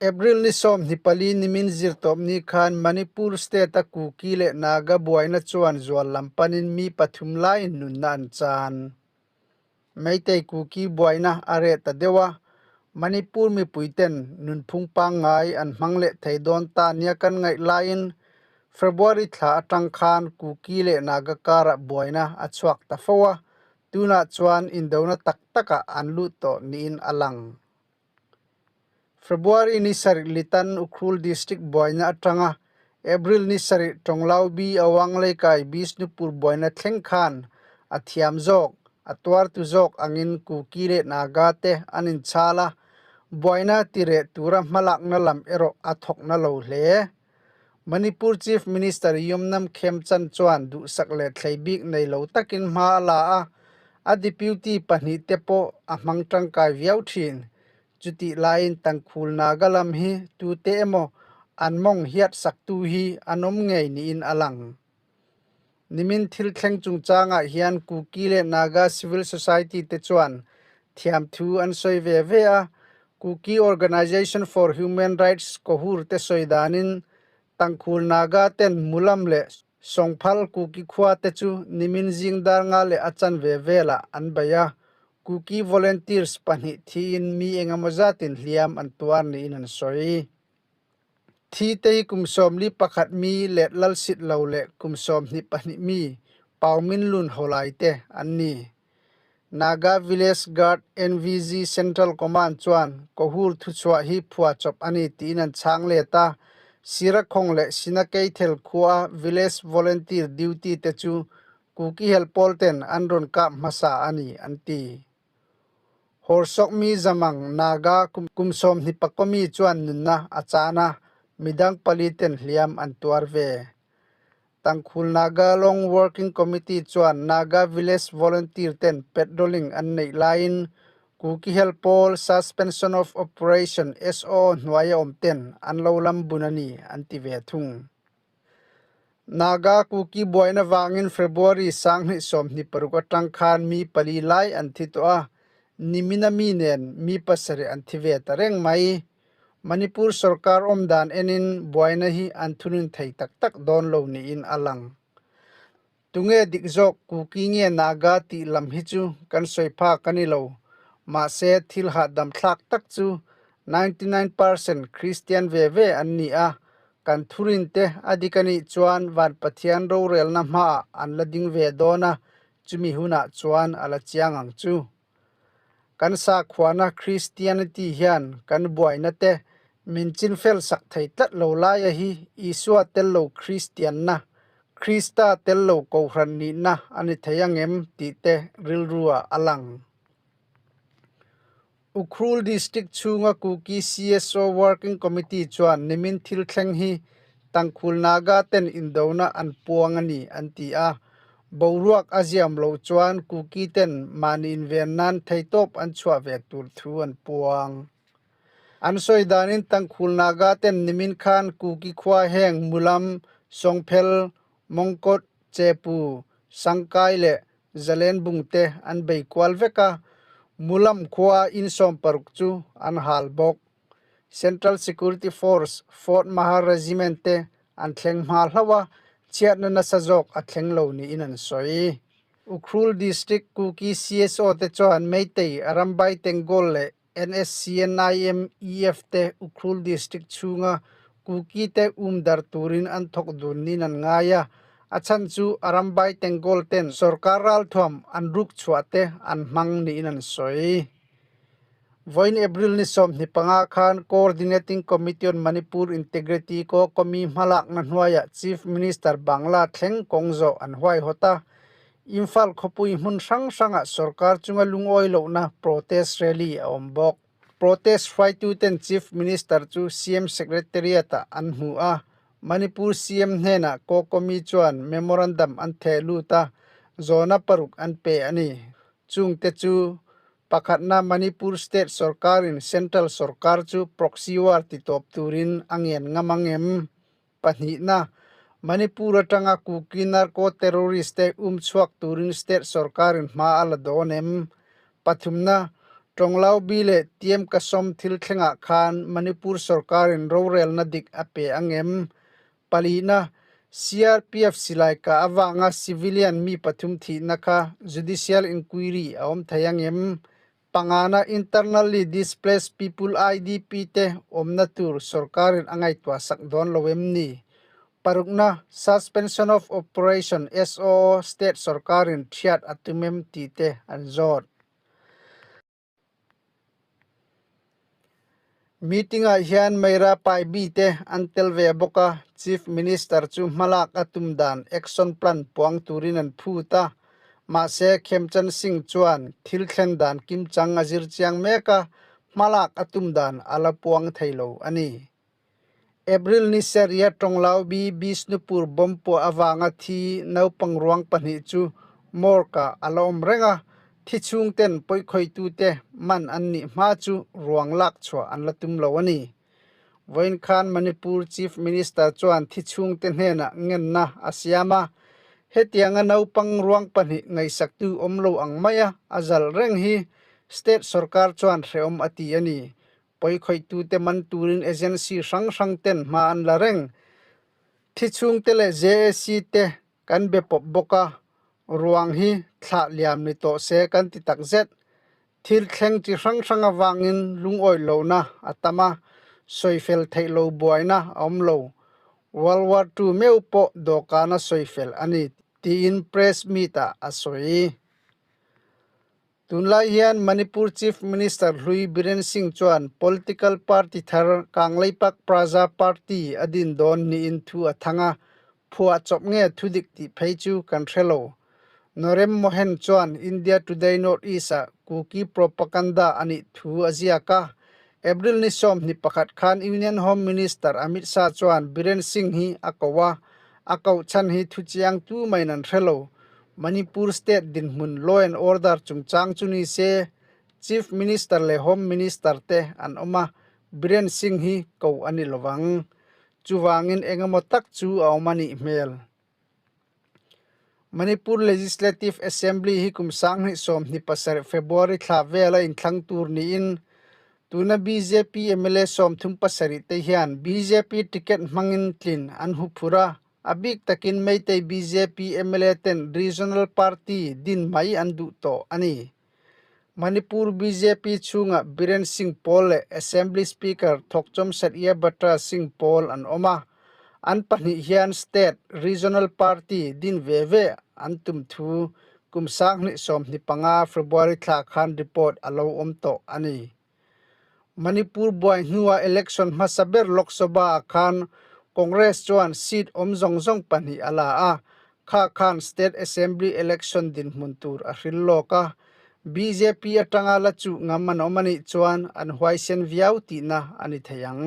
April ni 24 nimin zirtawpni khan Manipur state-a Kuki leh Naga buaina chuan zual lam panin mi pathum laiin nunna an chan. Meitei Kuki buaina a reh ta deuh a, Manipur mipuiten nunphung pangngai an hmang leh thei dawn ta nia kan ngaih laiin February thla atang khan Kuki leh Naga karah buaina a chhuak ta fo a, tunah chuan indona tak takah an lut tawh niin a lang. February ni sarih litan Ukhrul District buaina atanga April ni sarih Tonglaubi Awangleikai Bishnupur buaina thleng khan a thiam zawk, a tuartu zawk angin Kuki leh Naga te an inchhal a, buaina tireh tura hmalakna lam erawh a thawkna lo hle. Manipur Chief Minister Yumnam Khemchand chuan duhsak leh thlei bik nei lo takin hma a la a, a deputy pahnih te pawh a hmang tangkai viau thin. Chutih laiin Tangkhul Naga lam hi tute emaw an mawng hiat saktu hi an awm ngei niin a lang. Nimin thil thleng chungchangah hian Kuki leh Naga civil society te chuan thiamthu an sawi ve ve a, Kuki Organization for Human Rights Kohur te sawi danin Tangkhul Naga ten Mulam leh Sawngphal Kuki khua te chu nimin zing dar nga leh a chanve velah an bei a, Kuki volunteers pahnih thiin mi engemaw zatin hliam an tuar niin an sawi. Thi te hi kum 41 mi leh lalsit lo leh kum 22 mi Paumin Lun Holai te an ni. Naga Village Guard NVG Central Command chuan Kohur thuchhuah hi phuahchawp a ni tiin an chhang let a, Sirakhawng leh Sinakeithel khua Village Volunteer Duty te chu Kuki helpawl ten an rawn kap hmasa a ni an ti. Hawrsawkmi Zamang Naga kum 21 mi chuan nunna a chan a, midang pali ten hliam an tuar ve. Tangkhul Naga Long Working Committee chuan Naga Village Volunteer ten patrolling an neih laiin Kuki Hel Pawl Suspension of Operation, SO, hnuaia awm ten an lo lam bun a ni an ti ve thung. Naga Kuki buaina vangin February 2026 atang khan mi pali lai an thi tawh a, nimina mi nen mi pasarih an thi ve ta reng mai. Manipur sorkar awm dan enin buaina hi an thunun thei tak tak dawn lo niin a lang. Tunge dik zawk Kuki nge Naga tih lam hi chu kan sawi phak a ni lo. Mahse thil hahdam thlak tak chu 99% Kristian ve ve an ni a, kan thurin te a dik a nih chuan Van Pathian rorelna hmaah an la ding ve dawn a, chumi hunah chuan a la chiang ang chu. Kan sakhuana Christianity hian kan buaina te min chinfel sak thei tlat lo laia hi Isua tel lo Kristianna, Krista tel lo Kohhran nihna a ni thei angem tih te rilruah a lang. Ukhrul District chhunga Kuki CSO Working Committee chuan nimin thil thleng hi Tangkhul Naga ten indona an puang a ni an ti a, Boruak a ziam loh chuan Kuki ten mahni inven nan theitawp an chhuah ve tur thu an puang. An sawi danin Tangkhul Naga ten nimin khan Kuki khua heng Mulam, Sawngphel, Mawngkawt, Chepu, Sangkai leh Zalenbung te an bei kual vek a, Mulam khua in 60 chu an hal bawk. Central Security Force, Fort Mahar Regiment te an thleng hma hlauh a, chhiatna nasa zawk a thleng lo niin an sawi. Ukhrul District Kuki CSO te chuan Meitei, Arambai Tenggol leh NSCNIM EF te Ukhrul District chhunga Kuki te um dar turin an thawk dun niin an ngai a, a chhan chu Arambai Tenggol ten sorkar ralthuam an ruk chhuah te an hmang niin an sawi. Vawiin April ni 25 khan Coordinating Committee on Manipur Integrity ko Komi hmalakna hnuaiah Chief Minister Bangla thleng kawng zawh an huaihawt a. Imphal khawpui hmun hrang hrangah sorkar chunga lungawi lohna protest rally a awm bawk. Protest hruaituten Chief Minister chu CM Secretariat-ah an hmu a, Manipur CM hnenah ko Komi chuan memorandum an theh lut a, zawhna paruk an pe a ni. Chungte chu Pakhatna Manipur State sorkarin Central sorkar chu proxy war ti tawp turin a ngen ngam ang em? Pahnihna, Manipur atanga Kuki narco terrorist te um chhuak turin State sorkarin hma a la dawn em? Pathumna, Tawnglau-bi leh Tiam Kasom thil thlengah khan Manipur sorkarin rorelna dik a pe ang em? Palihna, CRPF silai kah avanga civilian mi pathum thihna kha judicial inquiry a awm thei ang em? Pangana, Internally Displaced People, IDP, te awmna tur sorkarin a ngaihtuah sak dawn lo em ni? Parukna, Suspension of Operation, SOO, state sorkarin thiat a tum em tih te an zawt. Meeting-ah hian Meira Paibi te an tel ve bawk a, Chief Minister chu hmalak a tum dan action plan puang turin an phut a. Mahse, Khemchand Singh chuan thil thlen dan kimchang a zir chiang mek a, hmalak a tum dan a la puang thei lo a ni. April ni Seria Tawnglau-bi Bishnupur bomb puah avanga thi naupang ruang pahnih chu morgue-ah a la awm reng a, thi chhungten pawikhawitute man an nih hma chu ruang lak chhuah an la tum lo a ni. Vawiin khan Manipur Chief Minister chuan thi chhungte hnenah ngenna a siam a, hetianga naupang ruang pahnih ngaihsaktu awm lo ang maia a zal reng hi state sorkar chuan hrehawm a ti a ni. Pawikhawitute man turin agency hrang hrang ten hma an la reng. Thi chhungte leh JAC te kan be pawp bawk a, ruang hi thlah liam ni tawh se kan ti tak zet. Thil thleng chi hrang hrang avangin lungawi lohna a tam a, sawifel theih lo buaina a awm lo. World War Two meuh pawh dawhkana sawifel a ni, tiin press meet-ah a sawi. Tunlai hian Manipur Chief Minister hlui Biren Singh chuan political party thar Kangleipak Praja Party a din dawn niin thu a thang a, phuah chawp nge thudik tih phei chu kan hre lo. Norem Mohen chuan India Today North East-ah Kuki propaganda a nih thu a ziak a. April ni 21 khan Union Home Minister Amit Shah chuan Biren Singh hi a ko a, a koh chhan hi thuchiang tu maiin an hre lo. Manipur state dinhmun law and order chungchang chu ni se Chief Minister leh Home Minister te an awm a, Biren Singh hi ko a ni lovang. Chuvangin engemaw tak chu a awm a nih hmel. Manipur Legislative Assembly hi kum 2027 February thla vela inthlang tur niin tuna bjp mla 37 te hian bjp ticket hmangin tlin an hu phur a, A bik takin Meitei bjp mla ten Regional Party din mai an duh tawh a ni. Manipur bjp chhungah Biren Singh pawl leh Assembly Speaker Thokchom Satyabatra Singh pawl an awm a, an pahnih hian State Regional Party din ve ve an tum thu kum 2025 February thla khan report a lo awm tawh a ni. Manipur buai hnua election hmasa ber Lok Sabha ah khan Congress chuan seat awm zawng zawng pahnih a la a, kha khan State Assembly election dinhmun tur a hril lawk a, bjp atanga la chuh ngam an awm a nih chuan an huaisen viau tihna a ni thei ang.